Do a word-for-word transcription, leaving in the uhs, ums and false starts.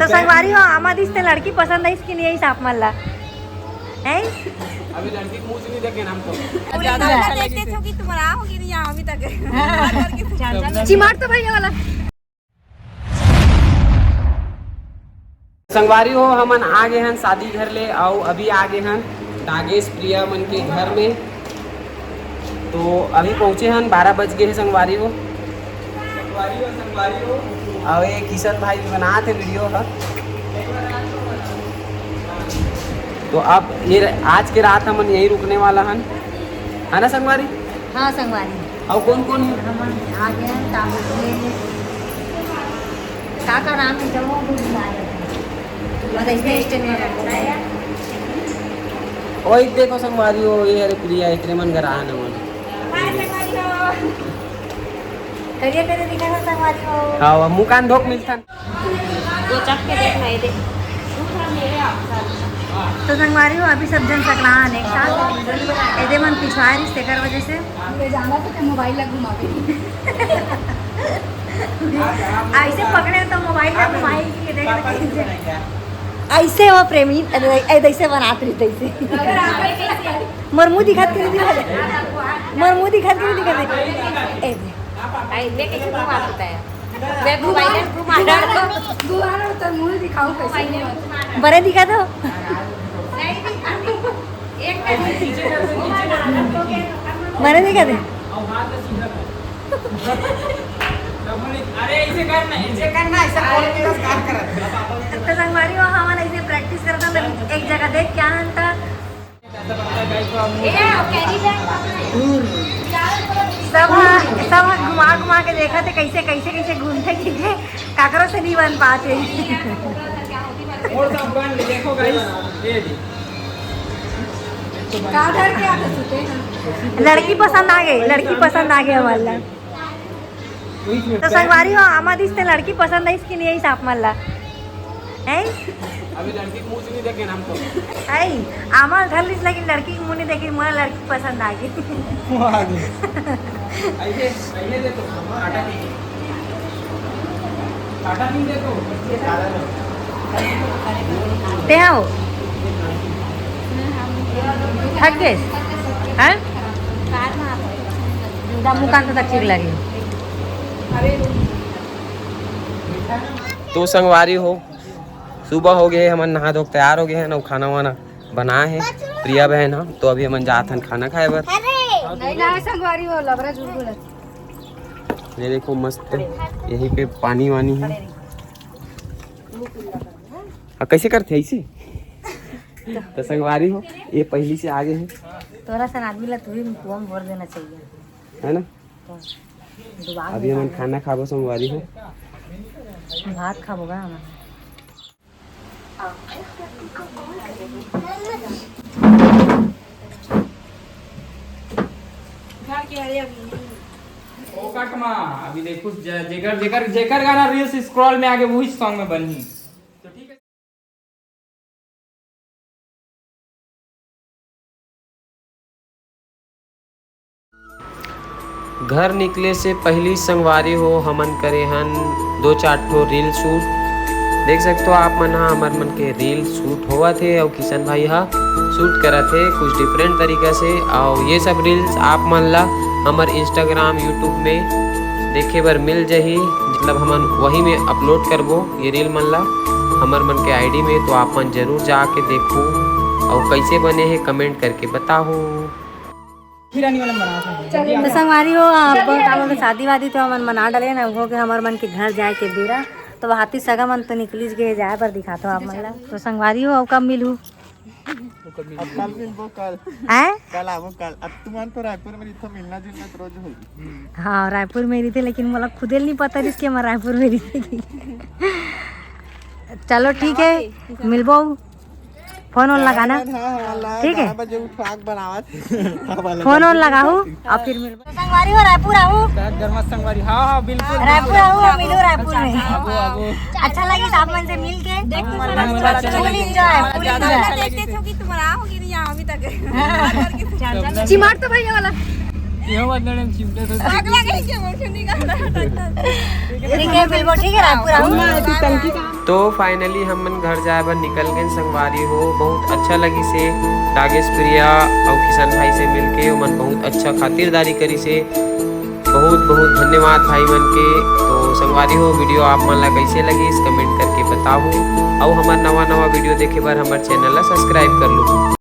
तो संगवारी हो, आमा दिस ते लड़की पसंद आइस कि नहीं आइस आप मन ला? हैं? अभी लड़की के मुंह से नहीं देखे ना हम तो। पूरी ज्यादा दुनिया अच्छा लगे देखते थे। थे कि तुम्हारा हो कि नहीं, यहाँ अभी तक। चिमार तो भैया वाला। संगवारी हो, हमन आ गे हन शादी घर ले, अउ अभी आ गे हन नागेश प्रिया मन के घर में। तो अभी पहुँचे हन, बारह बज गे हे संगवारी हो। संगवारी हो, संगवारी हो। अउ ये किशन भाई भी बनात हे वीडियो ह। तो अब ये र-, आज के रात हमन यहीं रुकने वाला हन, है ना संगवारी? हाँ संगवारी। अउ कौन कौन हे? हमन आ गे हन, का बोलथे, का का नाम हे, जब वो भूल जा रहे हैं। बस ऐसे स्टैंड में रखो। ओए देखो संगवारी हो, ये हरे प्रिया, एकरे मन घर आ ना मन। करिया करिया दिखा था संगवारी हो। हाँ, अब मुकान धोक मिलथन। दो चख के देखना, ये देख। तो संगवारी हो, अभी सब जन सकलान एक साथ। एदे मन पिछवाए रहिस, तेकर वजह से। ये जाना तो मोबाइल ला घुमा के। ऐसे पकड़े तो मोबाइल ला घुमाई के देख रहे हैं। ऐसे हो प्रेमी, ऐसे बनात रही, ऐसे। मोर मुंह दिखात के नहीं दिखा दे। मोर मुंह दिखात के नहीं दिखा दे। ए दे। आई, मैं कैसे घुमा सकता है? मैं घुमा, घुमा। घुमा तो मुंह दिखाऊं कैसे? बरे दिखा दो। बरे दिखा दे। अरे इसे करना, इसे करना, ऐसा बोल के बस काम करत। तो संगवारी हो, हमन ऐसे प्रैक्टिस करत हन, एक जगह देख क्या अंतर। सब ह, सब ह घुमा घुमा के देखत हे, कैसे, कैसे, कैसे घूमथे, कैसे काकरो से नहीं बन पात हे। और सब बन ले, देखो गाइस, ये दे। का डर के आके सुते हैं? लड़की पसंद आ गई, लड़की पसंद आ गई हमन ला। तो संगवारी हो, आमा दिस ते लड़की पसंद आइस कि नहीं आइस आप मन ला? हैं? अभी लड़की के मुंह से नहीं देखे ना हम तो। आई, आमा धर लिस, लेकिन लड़की के मुंह नहीं देखे, मोला लड़की पसंद आ गई। वो आ गई। आइए, आइए दे तो, आटा नहीं। आटा नहीं दे तो। ते हो? थक गए? हैं? मुकान तो तक ठीक लगे। तो संगवारी हो, सुबह हो गए, हमन नहा धो के तैयार हो गए हैं ना, खाना वाना बनाए हैं प्रिया बहन ह। तो अभी हमन जात हन खाना खाए बर। नहीं ना संगवारी हो, लबरा झूठ बोलत। ये देखो मस्त, यहीं पे पानी वानी है। आ, कैसे करते हैं इसे? तो संगवारी हो, ये पहली से आगे है। तोरा सन आदमी ला तू ही कुआं में भर देना चाहिए। है ना? डुबा अभी देना हमन है। खाना खाबो संगवारी हो। भात खाबो गा हमन। ओ कट मा, अभी देखो ज-, जेकर, जेकर, जेकर गाना रील्स स्क्रॉल में आगे वही सॉन्ग में बनही। तो ठीक है। घर निकले से पहली संगवारी हो हमन करे हन दो चार ठो रील शूट। देख सकते हो आप मन हा हमर मन के रील शूट होवत हे अउ किशन भाई हा शूट करत हे कुछ डिफरेंट तरीका से। अउ ये सब रील्स आप मन ला हमर Instagram, YouTube में देखे बर मिल जही, मतलब हमन वही में अपलोड करबो ये रील मन ला। हमर मन के आईडी में, तो आप मन जरूर जाके देखो अउ कैसे बने हे कमेंट करके बताओ। तो संगवारी हो, अब का बोलते, शादी वादी तो हमन मना डले ना, हो के हमर मन के घर जाए के बेरा, तो वहाती सगा मन तो निकलिस गए जाए बर दिखातो आप मन ला। तो संगवारी हो, अब कब मिलू? अब कल मिलबो, कल। हैं? कल आबो, कल। अब तुमन तो रायपुर में रहिथो, मिलना जुलना तो रोज होही। हाँ, रायपुर में रहिथे, लेकिन मोला खुदे ल नहीं पता रहिस कि हमर रायपुर में रहिथे कि। चलो ठीक है, मिलबो। फोन वोन लगाना। हाँ, हाँ, ला, ठीक है। ग्यारह बजे उठा के बनावत। फोन वोन लगाहू अउ फिर मिलबो। तो संगवारी हो, रायपुर आहू। गरमा संगवारी, हाँ, हाँ, बिल्कुल, रायपुर बिल्कुल। आहू, मिलू रायपुर में। आबो, आबो। अच्छा लगिस आप मन से मिल के। देख, फुल एंजॉय, फुल एंजॉय। देखते थे कि तुम्हारा हो कि नहीं, यहाँ अभी तक। चिमार तो भैया वाला। अगला कहीं के मोर के निकाल रहा है। ठीक है, बिल्कुल, ठीक है, पूरा। तो फाइनली हमन घर जाए बर निकल गए संगवारी हो। बहुत अच्छा लगिस हे रागेश प्रिया अउ किशन भाई से मिलके, ओमन बहुत अच्छा खातिरदारी करिस हे। बहुत बहुत धन्यवाद भाई मन के। तो संगवारी हो, वीडियो आप मन ला कैसे लगिस, कमेंट करके बताओ, अउ हमर नवा नवा वीडियो देखे बर हमर चैनल ला सब्सक्राइब कर लो।